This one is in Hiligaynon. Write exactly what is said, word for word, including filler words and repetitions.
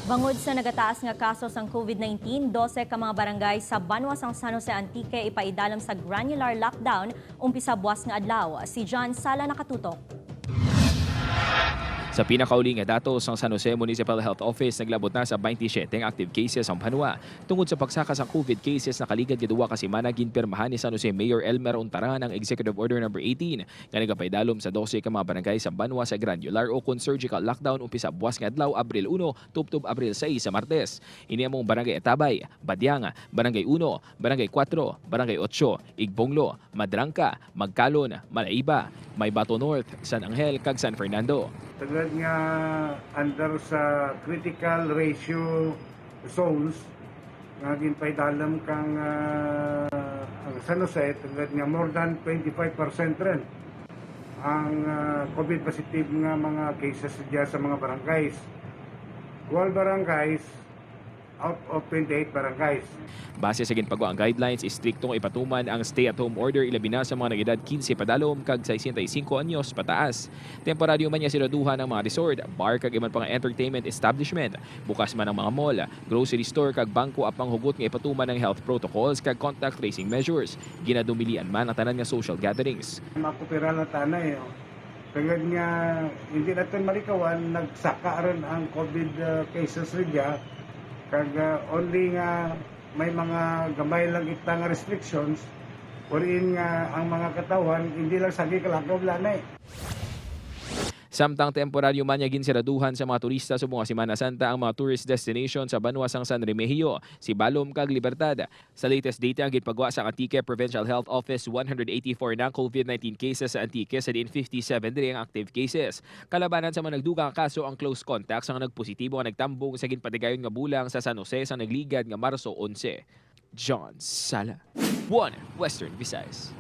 Bangod sa nagataas nga kaso sang COVID nineteen, dose ka mga barangay sa banwa sang San Jose, Antique ipaidalom sa granular lockdown umpisa buwas nga adlaw. Si John Sala nakatutok. Sa pinakauli nga datos, ang San Jose Municipal Health Office naglabot na sa twenty-seven ang active cases ang banwa. Tungod sa pagsaka sa COVID cases, nakaligad nga duwa ka semana, ginpirmahan ni San Jose Mayor Elmer Untaran ang Executive Order Number eighteen nga nagapaidalom sa dose ka mga barangay sa banwa sa granular o kon surgical lockdown umpisa buwas nga adlaw, Abril uno, tubtob Abril sais sa Martes. Ini amo ang Barangay Atabay, Badiang, Barangay Uno, Barangay Kuatro, Barangay Otso, Igbonglo, Madranca, Magkalon, Malaiba, Maybato North, San Angel, kag San Fernando. Tungod nga under sa critical ratio zones nga ginpaidalom kang, ah, ang San Jose, tungod nga more than twenty-five percent rin ang, ah, COVID positive nga mga cases diya sa mga barangays. Twelve barangays out of twenty-eight barangays. Base sa ginpagwa ang guidelines, istrikto nga ipatuman ang stay-at-home order, ilabi na sa mga nag-edad quince padalom kag sesenta y cinco anyos pataas. Temporaryo man nga siraduhan ang mga resort, bar kag iban pa nga entertainment establishment. Bukas man ang mga mall, grocery store kag bangko, apang hugot nga ipatuman ang health protocols kag contact tracing measures. Ginadumilian man ang tanan nga social gatherings. Makupira na tanay, oh. Tungod nga hindi naton malikawan, nagsaka rin ang COVID, uh, cases rin dya. Kag, uh, only nga may mga gamay lang ita nga restrictions, wherein nga ang mga katawhan hindi lang sagi kalakaw lang na eh. Samtang temporaryo man nga ginsiraduhan sa mga turista subong nga Semana Santa ang mga tourist destination sa banwa sang San Remigio, Sibalom kag Libertad. Sa latest data ang ginpagwa sa Antique Provincial Health Office, one hundred eighty-four na COVID nineteen cases sa Antique, sa diin fifty-seven diri ang active cases. Kalabanan sa mga nagdugang nga kaso ang close contacts nga nagpositibo nga nagtambong sa ginpatigayon nga bulang sa San Jose sa nagligad nga Marso onse. John Sala, One Western Visayas.